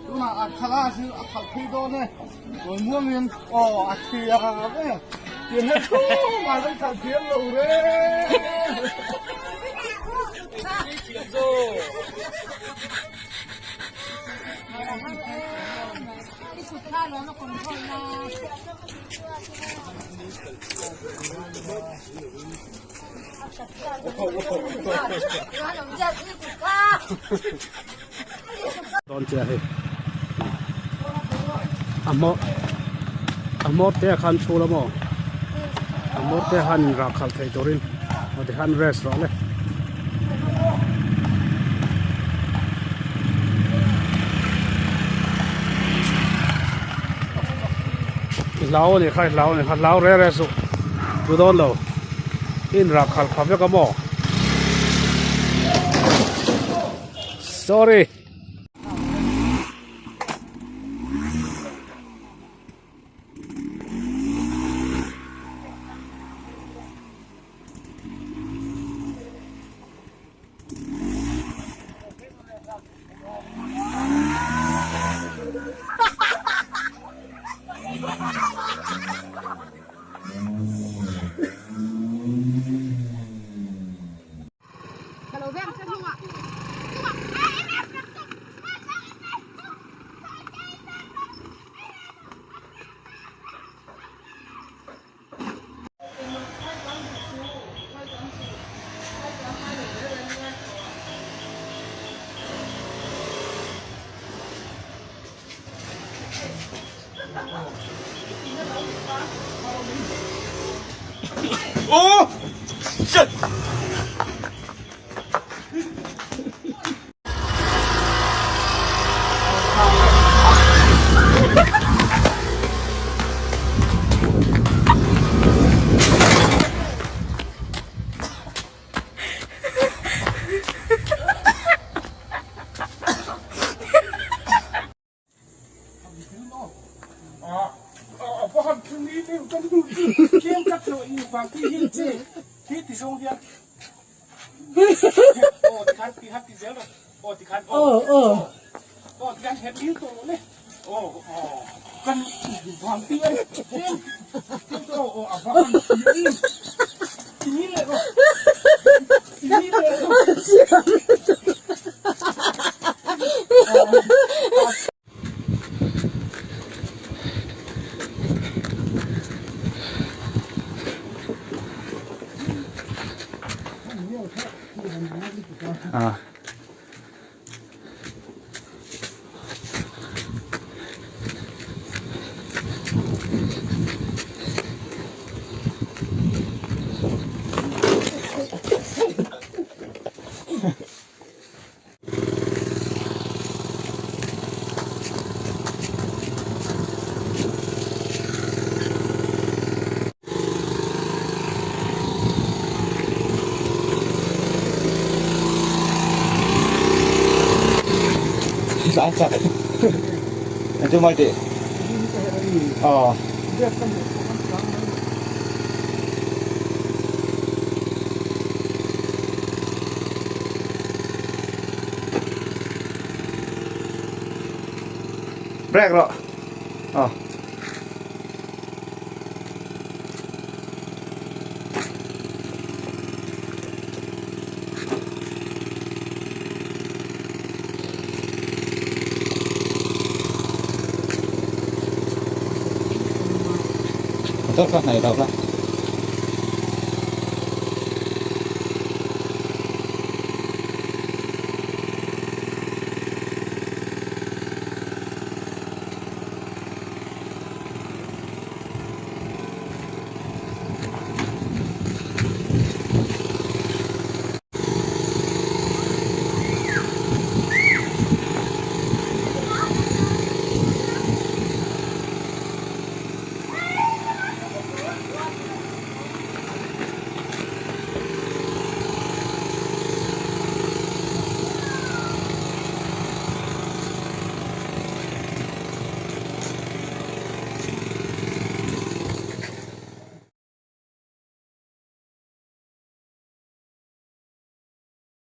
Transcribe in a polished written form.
Tunah a khalh a chu a khalh phei dawn e. Kawi muangin aw a thiam e. Tiang hian tumah kan khalh thiam lo reng. Dawn che a hei a hmawr a hmawr te ah khan chhul a maw a hmawr te khan in rah khalh thei turin aw tikhan rest rawh le. I hlau a nih kha i hlau a nih kha hlau reh reh suh tu dawn lo in rah khalh pha vek a maw sorry. Oh! Shit! Anh mai tị. Ờ. Break rồi. Ờ. Tốt quá này đâu đó.